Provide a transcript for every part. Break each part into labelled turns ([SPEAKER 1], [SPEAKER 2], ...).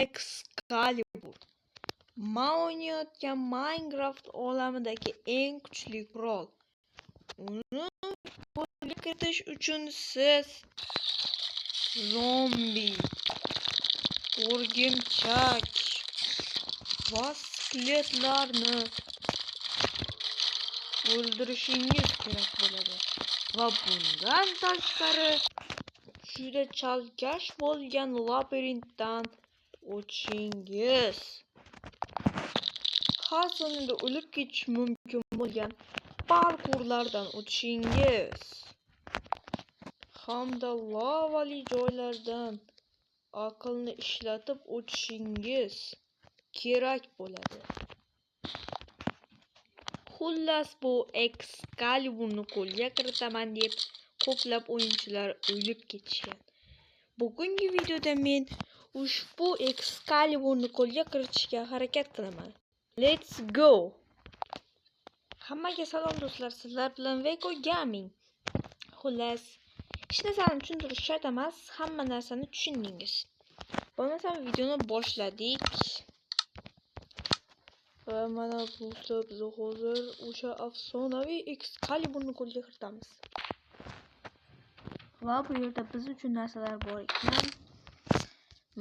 [SPEAKER 1] Excalibur. Man o'ynayotgan Minecraft olamidagi eng kuchli qurol. Uni qo'lga kiritish uchun siz zombi, o'rgimchak va skeletlarni o'ldirishingiz kerak bo'ladi. Va bundan tashqari juda chalkash bo'lgan labirintdan o'tishingiz, har soniyada o'lib ketish mumkin bo'lgan parkurlardan o'tishingiz hamda lavali joylardan aqlni ishlatib o'tishingiz kerak bo'ladi. Xullas, bu Excaliburni qo'lga kiritaman deb ko'plab o'yinchilar o'lib ketishgan. Bugungi videoda men ushbu Excaliburni qo'lga kiritishga harakat qilaman. Let's go! Hammaga salom do'stlar, sizlar bilan Veko Gaming. Xullas, hech narsani tushuntirish shart emas, hamma narsani tushundingiz. Bo'lmasam videoni boshladik. Va mana do'stlar, biz hozir o'sha afsonaviy Excaliburni qo'lga kiritamiz. Va bu yerda biz uchun narsalar bor ekan.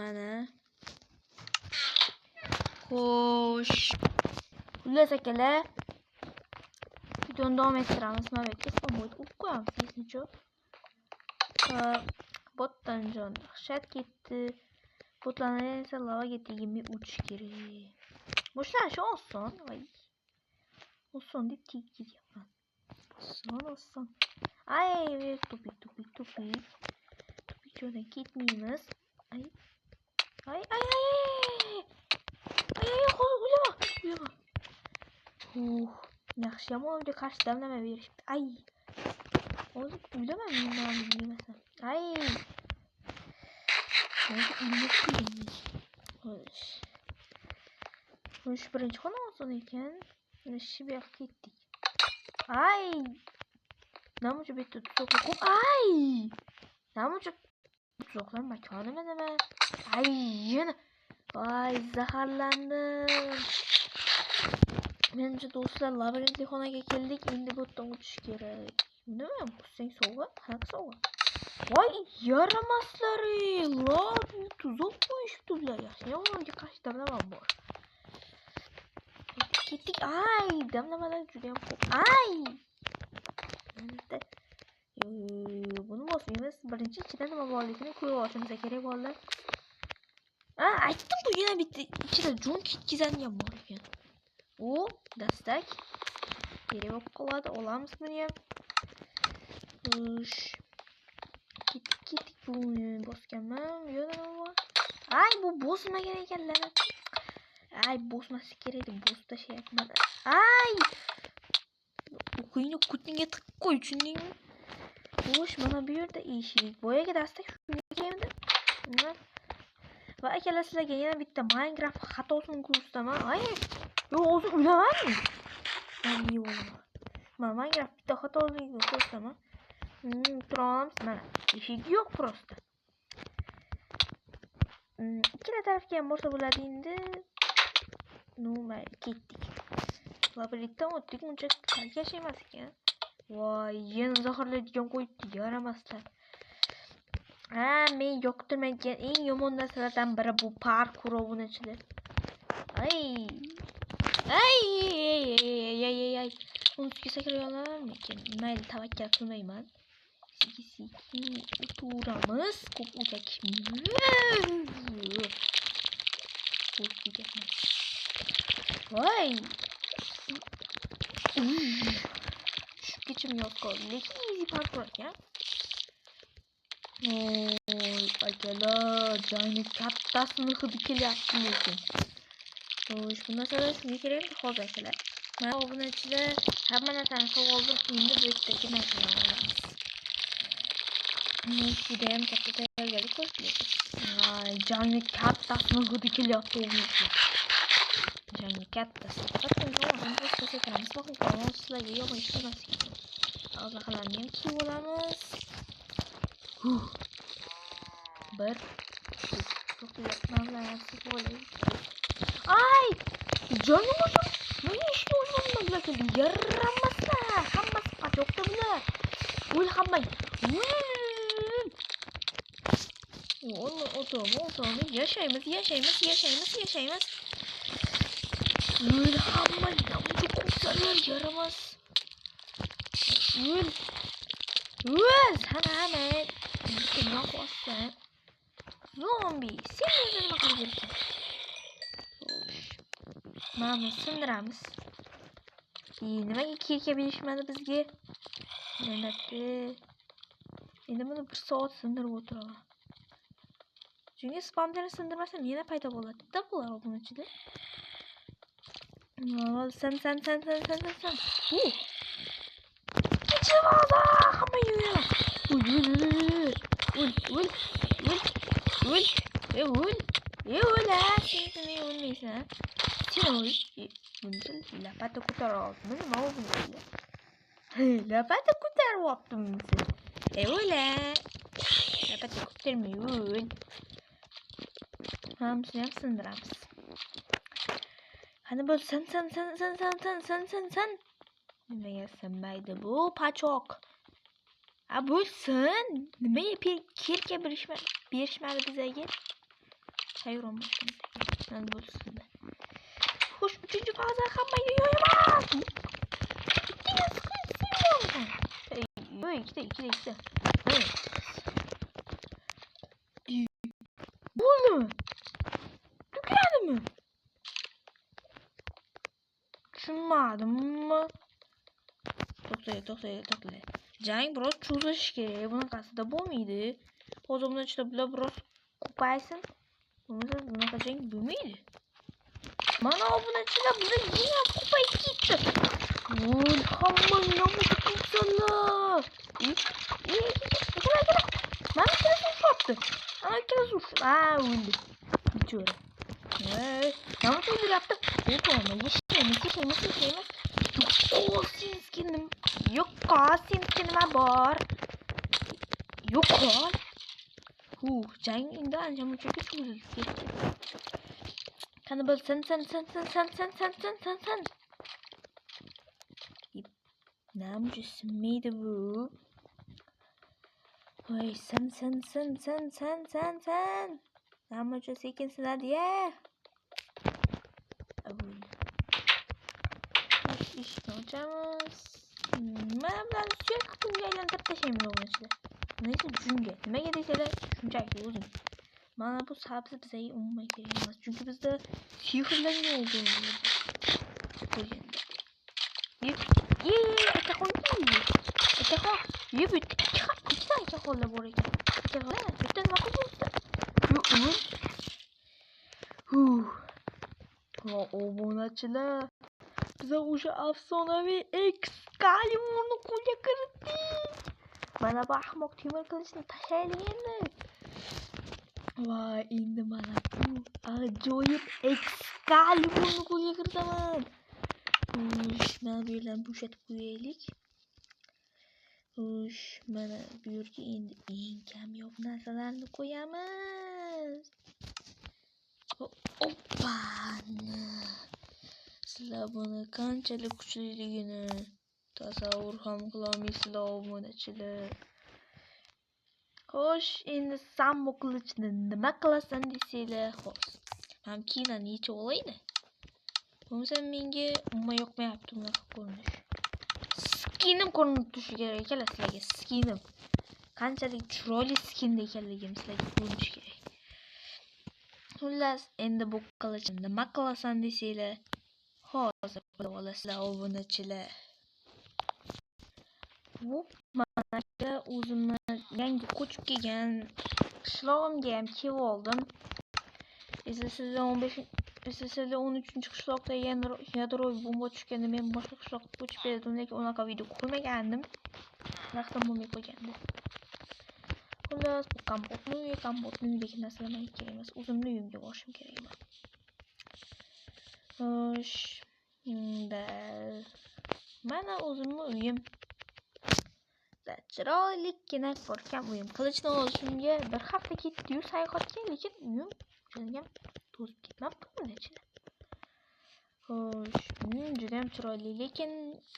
[SPEAKER 1] Mana. Xo'sh. Xullas akalar, videoni davom ettiramiz. Mana bu yerga spawn qo'yib qo'yamiz, nechun. Botdan jon dahshat ketdi. Botlarni esa lavaga tegmay o'tish kerak. Boshlanishi oson. Voy. Oson deb tegib ketyapman. Oson, oson. Ay, тупик, тупик, тупик. Тупик joydan ketmaymiz. Ay. Ay, ay, ay, ay. Ay, ay, hozir o'lama, o'lama. Uh, yaxshiyam unga qarshi damlama berishibdi. Ay. Hozir o'laman men yemasam. Ay. Hozir o'lib qo'ydim. Xo'sh. Xo'sh, birinchi xona oson ekan. Shu bu yoqqa ketdik. Ay! Nima uchun bu yerda tuzoqlar ko'p? Ay! Nima uchun tuzoqlar makonimi nima? Ay, yana. Voy, zaharlandim. Menimcha do'stlar, labirintli xonaga keldik. Endi bu yerdan o'tish kerak. Nima? Bossang sovg'a? Qanaqa sovg'a? Voy, yaramaslar, lab tuzoq qo'yishibdi bular. Yaxshiyam ularga qarshi damlama bor. Ketdik. Ay, damlamalar juda ham ko'p. Ay! Bitta buni bosmaymiz. Birinchi ichida nima borligini ko'rib olishimiz kerak bolalar. Ha, aytdim-ku, yana bitta ichida jon ketkazadigan bor ekan. U dastak kerak bo'lib qoladi. Olamiz buni ham. Xo'sh. Ketdik, ketdik. Buni bosganman. Bu yerda nima bor? Ay, bu bosmagan ekanlar. Ay, bosmaslik kerak edi. Bosib tashlayapman. Ay! O'qingni kutingga tiqib qo'y, tushundingmi? Xo'sh, mana bu yerda eshik. Boyagi dastak shunga keldi. Nima? Va akalar, sizlarga yana bitta Minecraft xatosini ko'rsataman. Ay, yo'q, o'zi o'lamanmi? Man yeb olaman. Mana Minecraft bitta xatosini ko'rsataman. Tura olamiz. Mana, eshigi yo'q просто. Ikkala tarafga ham borsa bo'ladi endi. Ну, mayli, ketdik. Labirintdan o'tdik, uncha chalkash emas ekan. Voy, yana zaharlaydigan qo'yibdi, yaramaslar. Ha, men yoqtirmaydigan eng yomon narsalardan biri bu parkur obunachilar. Ay. Ay, ay, ay, ay, ay, ay. Uni ustiga sakray olarmikin? Mayli, tavakkal qilmayman. Sekin sekin o'turamiz. Ko'p o'chakishmaymiz. Qo'rqib ketyapman. Voy. Tushib ketishim yo'q qoldi. Lekin easy parkur ekan. Oy, akalar, jangni kattasini hidi kelyapti lekin. Xo'sh, bu narsalar shunga kerak hozir akalar. Mana obunachilar, hamma narsani sovg'a oldim. Endi bu yerdagi narsalarni olamiz. Judayam katta tayyorgarlik ko'rdik lekin. Ay, jangni kattasini hidi kelyapti obunachilar. Jangni kattasi. Faqat boqing, sizlarga yomon ish qilmaslik uchun. Ozuqalarni ham kiyib olamiz. Huh. Bir. To'xta, Mana bularni olaylik. Ay! Jonim o'zim. Nega eshikni ochmadim bular keldi? Yaramaslar. Hammasi pachoqda bular. O'l hammang. O'l, o'tami, o'tami. Yashaymiz, yashaymiz, yashaymiz, yashaymiz. O'l hammang. Ko'psalar yaramas. O'l. O'l, sana men. Nima qilyapsan? Zombi, sen o'zi nima qilib yuribsan? Mana buni sindiramiz. Nimaga kirka berishmadi bizga? Albatta. Endi buni 1 soat sindirib o'tiraman. Chunki spamlarni sindirmasam yana paydo bo'ladi-da bular buni ichida. Sen sen sen sen sen sen sen. Kechivada hamma yo'q. Ul ul ul ul ul ul ul ul sen nima o'lmaysan? Sen o'l. Buni lapata ko'taryaptimi? Nima u buni? Lapata ko'taryaptimi sen? O'la. Lapata ko'tarmay o'l. Hammasini ham sindiramiz. Qani bo'l, sen sen sen sen sen sen sen sen sen. Nimaga sinmaydi bu pachoq? A bo'lsin. Nimaga kirka berishmadi bizga? Hayron bo'ldim. Mana bo'lsin. Xo'sh, 3-faza hammaga yo'yamiz. Yo'q, ikkita. Bo'ldimi? Tugadimi? Tushunmadimmi? To'xtang. Jang biroz cho'zilishi kerak. Bunaqasida bo'lmaydi. Hozir buni ichida bular biroz ko'paysin. Bo'lmasa bunaqa jang bo'lmaydi. Mana buni ichida bular yana ko'payib ketdi. Voy, hamma nima qilsanlar? Mana ikkalasi urushyapti. Ana ikkalasi urushdi. Ha, o'ldi. Bechora. Nima o'ldiryapti? Yashaymiz, yashaymiz, yashaymiz. Yo'q, senga nima? Yo'q, senga nima bor? Yo'qol. Jang endi ancha munchaga cho'zilib ketdi. Qani bo'l, sen sen sen sen sen sen sen sen sen sen. Namchi sinmaydi bu. Voy, sen sen sen sen sen sen sen. Namchi sekin sinadi ya. Eshikni ochamiz. Mana bularni suyak kunga aylantirib tashlaymiz o'g'lim ichida. Neyse junga. Nimaga desalar shunchaki o'zim. Mana bu sabzi bizga umuman kerak emas. Chunki bizda sehrlangan o'g'lim qo'yganda. Akaxon, bu ikkita akaxonlar bor ekan. Akaxon, bitta nima qilibdi? Yo'q, Va obunachilar, biza o'sha afsonaviy Excaliburni qo'lga kiritdik. Mana bu ahmoq temir qilichni tashlaylik endi. Va endi mana bu ajoyib Excaliburni qo'lga kiritaman. Mana bu yerlarni bo'shatib qo'yaylik. Mana bu yerga endi eng kamyob narsalarni qo'yamiz. Oppa! Sizlar buni qanchalik kuchliligini tasavvur ham qilolmaysizlar obunachilar. Xo'sh, endi san bu qilichni nima qilasan desanglar, xo'sh. Men kiyimlarni yechib olaydi. Bo'lmasa menga umuman yoqmayapti bunaqa ko'rinish. Skinim ko'rinib turishi kerak ekanlar sizlarga, skinim. Qanchalik chiroyli skinda ekanligim sizlarga ko'rinishi kerak. Xullas, endi bu qilichni nima qilasan desanglar, hozir bilib olasizlar obunachilar. Bu mana o'zimni yangi ko'chib kelgan qishlog'imga ham kelib oldim. SSSR 15 SSSR 13-qishloqda yadroviy bomba tushganda men boshqa qishloqqa ko'chib keldim, lekin unaqa video qo'ymagandim. Vaqtim bo'lmay qolgandi. Xullas, bu kompotni uyi, kompotni uyidagi narsalar menga kerak emas. O'zimni uyimga borishim kerak emas. Xo'sh, mana o'zimni uyim. Chiroylikkina ko'rkam uyim. Qilichni olishimga bir hafta ketdi-yu sayohatga, lekin uyim Judayam to'zib ketmabdi obunachilar. Xo'sh, judayam chiroyli, lekin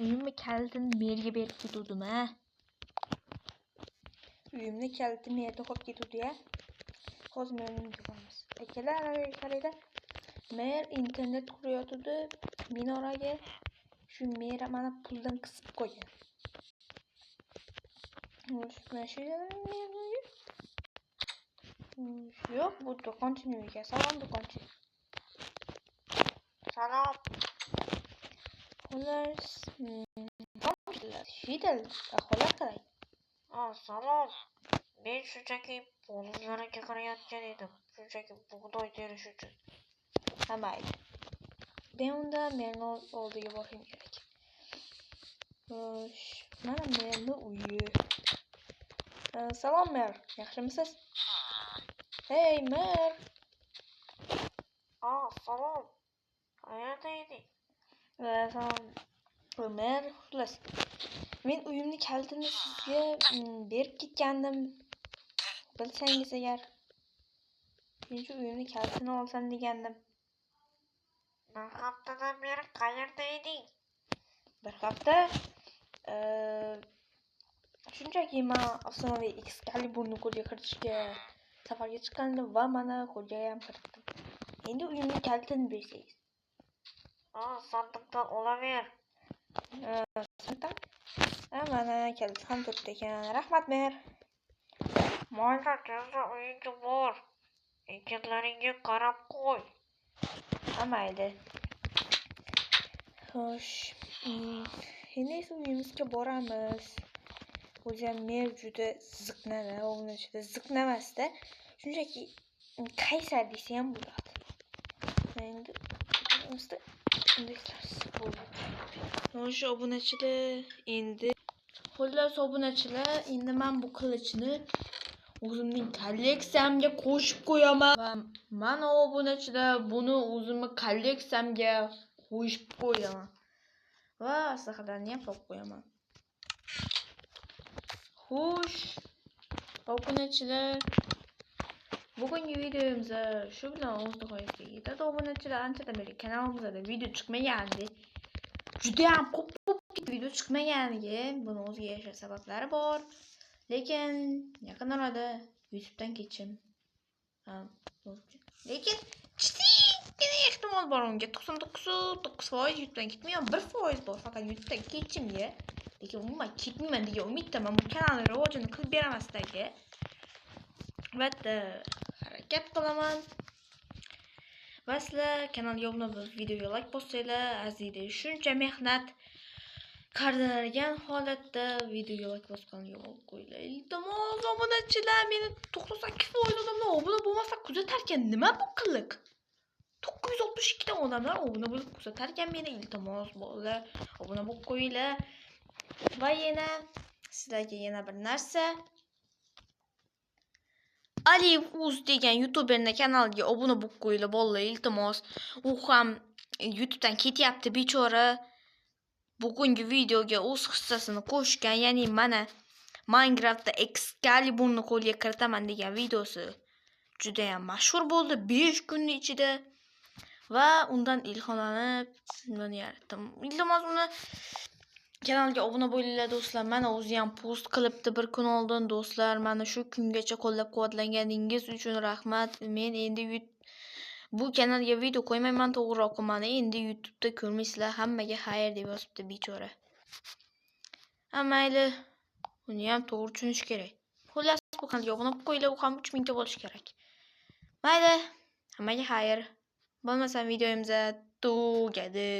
[SPEAKER 1] uyimni kalitini merga berib ketuvdim-a. Uyimni kaliti merda qolib ketuvdi-ya. Hozir merning uyiga boramiz. Akalar, ana bu yerga qaranglar. Mer internet qurayotdi minoraga. Shu mer mana puldan qisib qo'ygan. Xo'sh, mana shu yerda merning uyi. Yo'q, bu do'konchining uyi. Salom, do'konchi.
[SPEAKER 2] Salom.
[SPEAKER 1] Xullas, Fidel, ahvollar qalay?
[SPEAKER 2] Salom. Men shunchaki bozorlarga qarayotgan edim. Shunchaki bug'doy terish uchun.
[SPEAKER 1] Ha, mayli. Men unda merni oldiga borishim kerak. Xo'sh, mana merni uyi. Salom mer, yaxshimisiz? Hey mer.
[SPEAKER 2] Salom. Qayerda eding?
[SPEAKER 1] Salom mer, xullas. Men uyimni kalitini sizga berib ketgandim. Bilsangiz agar. Shuning uchun uyimni kalitini olsam degandim.
[SPEAKER 2] Bir haftadan beri qayerda eding?
[SPEAKER 1] Bir hafta, shunchaki men afsonaviy Excaliburni qo'lga kiritishga safarga chiqqandim va mana qo'lga ham kiritdim. Endi uyimni kalitini bersangiz.
[SPEAKER 2] Sandiqdan olaver.
[SPEAKER 1] Sandiqdan? Ha, mana kalit ham turibdi ekan. Rahmat, mer.
[SPEAKER 2] Mayli, tezda uyingga bor. Ekinlaringga qarab qo'y.
[SPEAKER 1] Ha, mayli. Xo'sh, endi esa uyimizga boramiz. O'zi ham mer juda ziqnada, obunachilar ziqnamasda, shunchaki qaysar desa ham bo'ladi. Endi uyimizda bunday qilamiz. Bo'ldi. Xo'sh, obunachilar, endi xullas obunachilar, endi men bu qilichni o'zimning kolleksiyamga qo'shib qo'yaman. Va mana obunachilar, buni o'zimni kolleksiyamga qo'shib qo'yaman. Va aslahalarni ham solib qo'yaman. Xo'sh, obunachilar, bugungi videomiz shu bilan o'z nihoyasiga yetadi. Obunachilar, anchadan beri kanalimizda video chiqmagandi. Juda ham ko'p video chiqmaganiga buni o'ziga yarasha sabablari bor. Lekin yaqin orada YouTube'dan ketishim ham mumkin. Lekin kichikgina ehtimol bor unga. To'qson to'qqiz to'qqiz foiz YouTube'dan ketmayman, 1% bor faqat YouTube'dan ketishimga. Lekin umuman ketmayman degan umiddaman. Bu kanalni rivojini qilib beraman sizlarga. Albatta harakat qilaman. Va sizlar kanalga obuna bo'lib, videoga like bossanglar, arziydi shuncha mehnat qardirgan holatda videoga like bosib kanalga obuna qo'yinglar. Iltimos obunachilar, meni 98% odamlar obuna bo'lmasa kuzatarkan nima bu qiliq? 962 ta odamlar obuna bo'lib kuzatarkan meni, iltimos bolalar obuna bo'lib qo'yinglar. Va yana sizlarga yana bir narsa. Aliyev Uz degan youtuberning kanaliga obuna bo'lib qo'yinglar bolalar, iltimos. U ham YouTube'dan ketyapti bechora. Bugungi videoga o'z hissasini qo'shgan, ya'ni mana Minecraftda Excaliburni qo'lga kiritaman degan videosi juda ham mashhur bo'ldi 5 kunning ichida va undan ilhomlanib buni yaratdim. Iltimos uni kanalga obuna bo'linglar do'stlar. Mana o'zi ham post qilibdi bir kun oldin do'stlar. Mana shu kungacha qo'llab-quvvatlaganingiz uchun rahmat. Men endi bu kanalga video qo'ymayman, to'g'riroq mani endi YouTube'da ko'rmaysizlar. Hammaga xayr deb yozibdi bechora. Ha, mayli. Uni ham to'g'ri tushunish kerak. Xullas, bu kanalga obuna bo'lib qo'yinglar, u ham 3000 ta bo'lishi kerak. Mayli, hammaga xayr. Bo'lmasam videomiz tugadi.